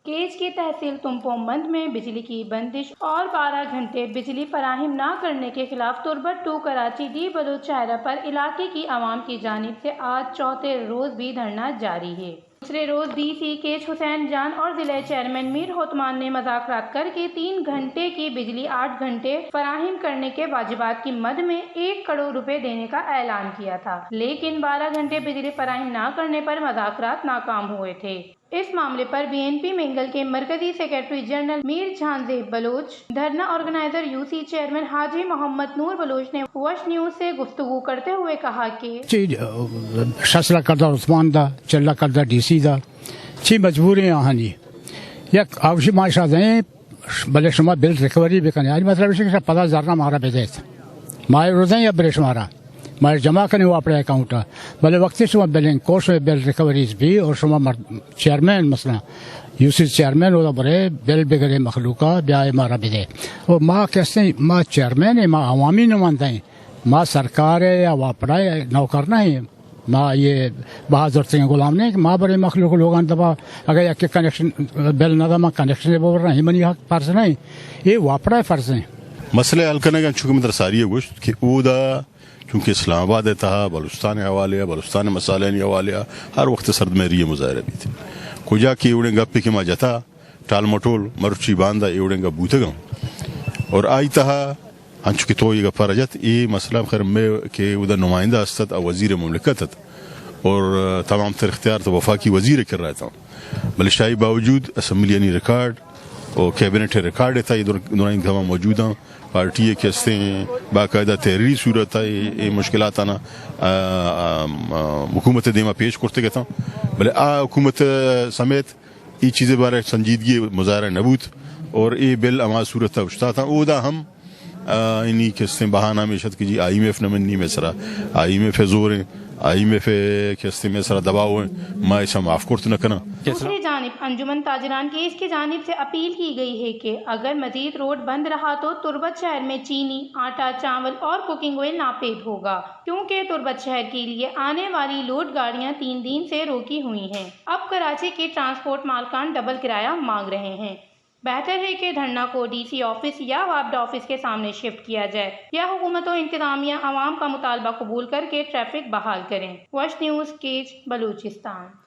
کیچ کی تحصیل تمپو مند میں بجلی کی بندش اور بارہ گھنٹے بجلی فراہم نہ کرنے کے خلاف تربت ٹو کراچی ڈی بلوچ چہرہ پر علاقے کی عوام کی جانب سے آج چوتھے روز بھی دھرنا جاری ہے۔ دوسرے روز ڈی سی کیچ حسین جان اور ضلع چیئرمین میر ہوتمان نے مذاکرات کر کے تین گھنٹے کی بجلی آٹھ گھنٹے فراہم کرنے کے واجبات کی مد میں ایک کروڑ روپے دینے کا اعلان کیا تھا، لیکن بارہ گھنٹے بجلی فراہم نہ کرنے پر مذاکرات ناکام ہوئے تھے۔ اس معاملے پر بی این پی مینگل کے مرکزی سیکرٹری جنرل میر جھانزیب بلوچ، دھرنا آرگنائزر یو سی چیئرمین حاجی محمد نور بلوچ نے وش نیوز سے گفتگو کرتے ہوئے کہا کہ چی شش لکھ کردہ عثمان دا، چل لکھ کردہ ڈی سی دا، چی مجبوری آہانی۔ یک آوشی ما شاہ دیں، بلے شما بل ریکوری بکنے۔ آج مطلب ہے کہ پدا زرنا مارا بدیت۔ ما روزیں یا برے شمارا۔ مارا جمع کنی واپڑے اکاؤنٹ ء۔ بلے وقتی شما بلنگ کو، شما بل ریکوریز بی اور شما مر-، چیئرمین مثلاً، یو سی چیئرمین ہودا برے بل بگرے مخلوقا بیائے مارا بدے۔ اور ما کسے، ما چیئرمین ہیں، ما عوامی نمائندہ ہیں۔ ما سرکار ہے یا واپڑا ہے نوکر نہیں۔ ما یہ بہادر سنگھ غلام نہیں کہ ما برے مخلوق لوگان دبا اگر یک کنیکشن بل نہ دا ما کنیکشن ببر نہیں، منی حق فرض نہیں۔ یہ واپڑا فرض ہیں۔ مسئلہ حل کنگا چونکہ مدر ساری گوشت کہ اودا چونکہ اسلام آباد ء تہا بلوچستان ء حوالے ء، بلوچستان ء مسائلانی حوالے ء ہر وقت سرد مہری ء مظاہرہ بیت۔ کجا کہ اوڑیں گپے کہ ما جتا، ٹال مٹول مرچی باندا اے اوڑیں گپ بوتگاں۔ اور آئی تہا انچو کہ تو یہ گپا رجت، اے مسئلہ خیر میں کہ اودا نمائندہ است ات، آ وزیر مملکت ات اور تمام تر اختیار تو وفاقی وزیر کر رہا تھا۔ بلے شاہی باوجود اسمبلی یعنی ریکارڈ اور کیبنٹ ریکارڈ تھا، یہ دونوں تمام موجود ہیں۔ پارٹی ء کہ استیں باقاعدہ تحریری صورت ء اے، اے مشکلات آنا، آ، آ، آ، حکومت ء دیما پیش کرتے گتاں، بلے آ حکومت سمیت اے چیزے بارے سنجیدگی مظاہرہ نہ بوت اور اے بل ہما صورت ء اشتاتاں۔ اودا ہم، آ، انی کہ استیں بہانہ ہمیش ات کہ جی آئی ایم ایف نہ منی مصرا، آئی ایم ایف ء زور ہیں، آئی ایم ایف ء کہ استیں مصرا دباؤ ہیں، ما ایسا معاف کرت نہ کناں۔ دوسری جانب انجمن تاجران کیچ کی جانب سے اپیل کی گئی ہے کہ اگر مزید روڈ بند رہا تو تربت شہر میں چینی، آٹا، چاول اور کوکنگ آئل ناپید ہوگا، کیونکہ تربت شہر کے لیے آنے والی لوڈ گاڑیاں تین دن سے روکی ہوئی ہیں۔ اب کراچی کے ٹرانسپورٹ مالکان ڈبل کرایہ مانگ رہے ہیں۔ بہتر ہے کہ دھرنا کو ڈی سی آفس یا واپڈا آفس کے سامنے شفٹ کیا جائے یا حکومت و انتظامیہ عوام کا مطالبہ قبول کر کے ٹریفک بحال کریں۔ وش نیوز، کیچ، بلوچستان۔